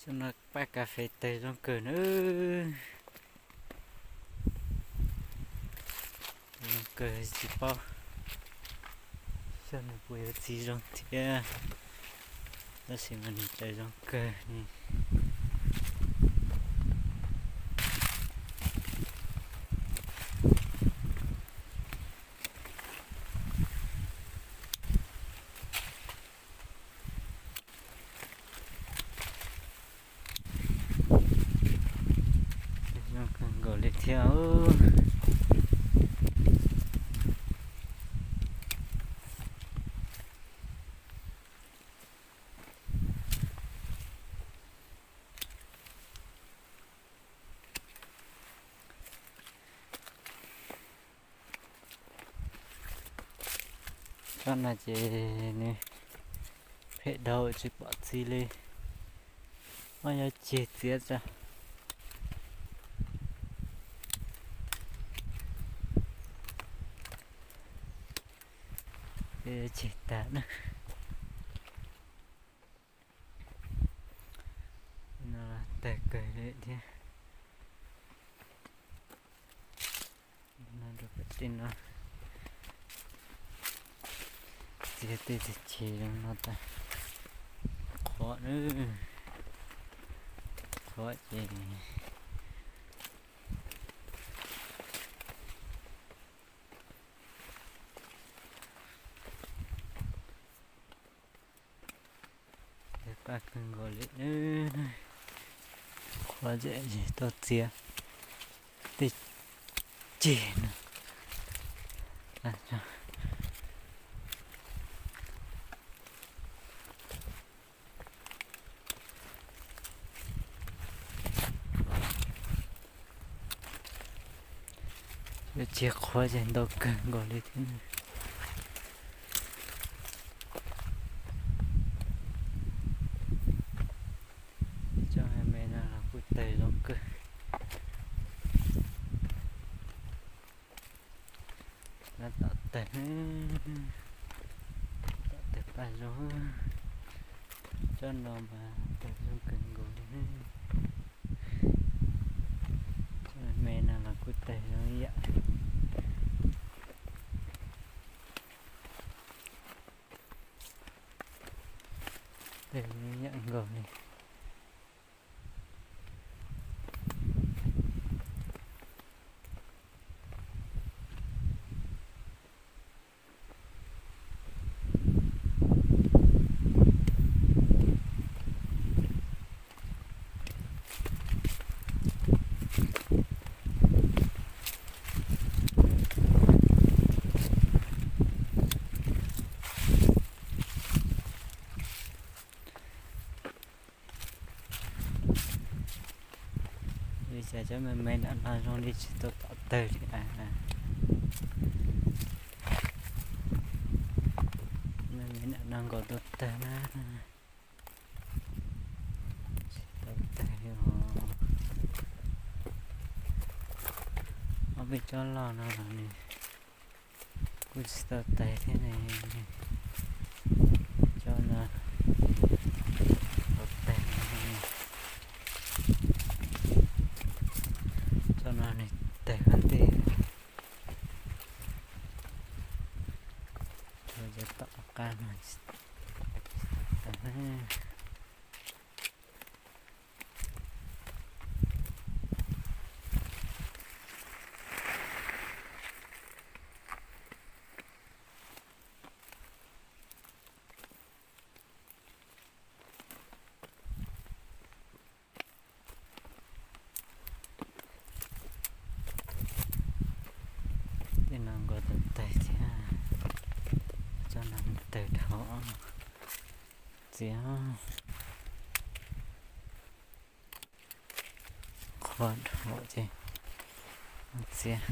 Xyoo no paj kas fes tawg zoo kawg na. Zoo kawg tsis paub xyoo no puas yuav txiv zoo thiab, tab sis mas nws tawg zoo kawg. Zoo kawg nkaus li thiab. Tsob no ces nws phem dhau tsis pom txiv li, muab yuav ceg txiav tso. Ceg tag na. No tawg kawg li thiab. No rau pem tej no, txiav tej txiv chim zoo no tas, qhuav, qhuav ces tawg paj kawg nkaus li. Qhuav ces tau txiav tej ceg no. Ceg qhuav ces ntau kawg nkaus li thiab. Tsob me me no los kuj tawg zoo kawg. Lawv tom tawg, tom tawg paj zoo. Tsob no mas tawg zoo kawg nkaus li. Tsob me no los kuj tawg zoo ib yam. Tawg zoo ib yam nkaus li. Li cas cov me me nram no zoo li tsis tau tom tawg li. Me me nram no nkaus tau tawg na. Tsis tau tawg li os. Ob peb tsob loj no los nws kuj tsis tau tawg thiab ne. Tsob no tau tawg. Tsob no nws tawg ua ntej. Cov tom qab no tsis tau tawg. Tej no nkaus tau tawg thiab. Tsob no tawg dhau. Txiav qhuav dhau ces txiav.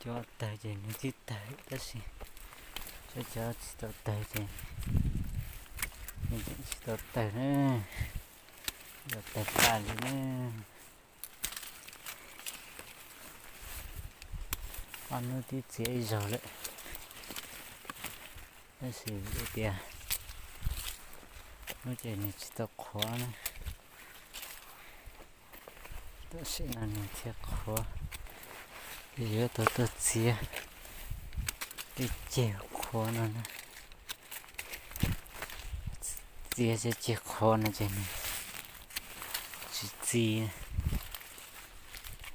Cov tawg ces nws twb tawg tab sis cov tsis tau tawg ces nws tseem tsis tau tawg na, tsis tau tawg tag li na. Ob hnub twb txiav ib zaug lawm, tab sis tias hnub ces nws tsis tau qhuav na. Tam sim no nws thiaj qhuav, yuav tau tuaj txiav tej ceg qhuav no na. Txiav ceg qhuav no ces nws tsis txi,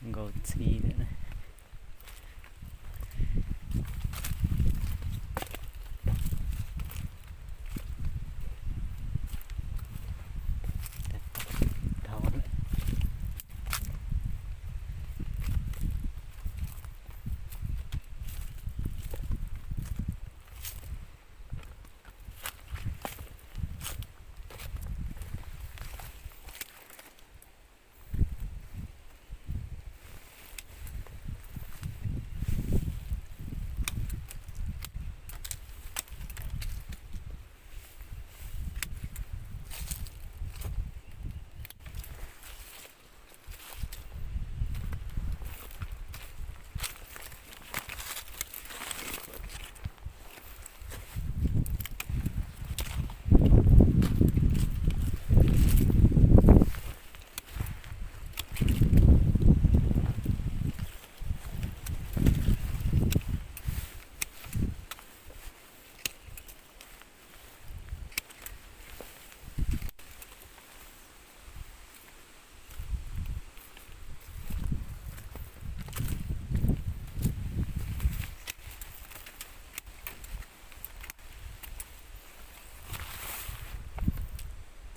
nkaus txi lawm na.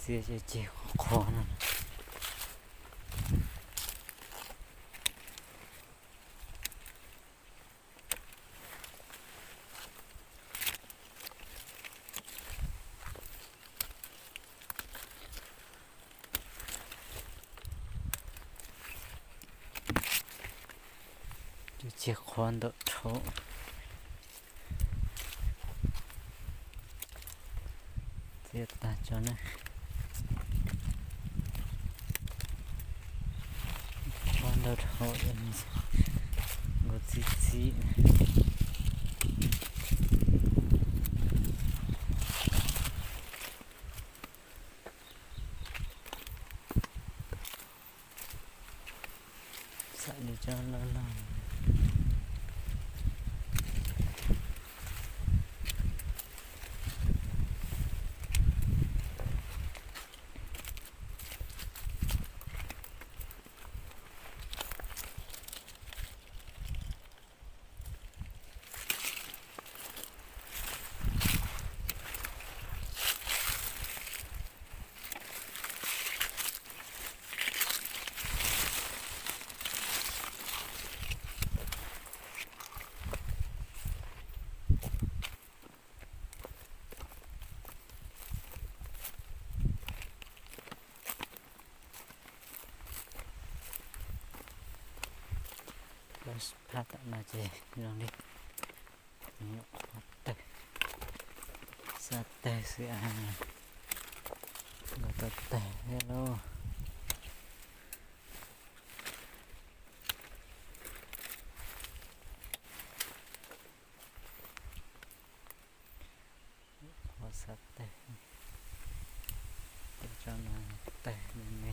Txiav ceg qhuav qhuav no. Ceg qhuav ntau dhau. Txiav tag tso na. Qhuav ntau dhau, nkaus txi txi. Xam li cov loj loj. Phab tom no ces zoo li nyuam qhuav tawg, xav tawg xwb, nkaus tau tawg thiab lauj. Qhuav xav tawg, tso no tawg me me.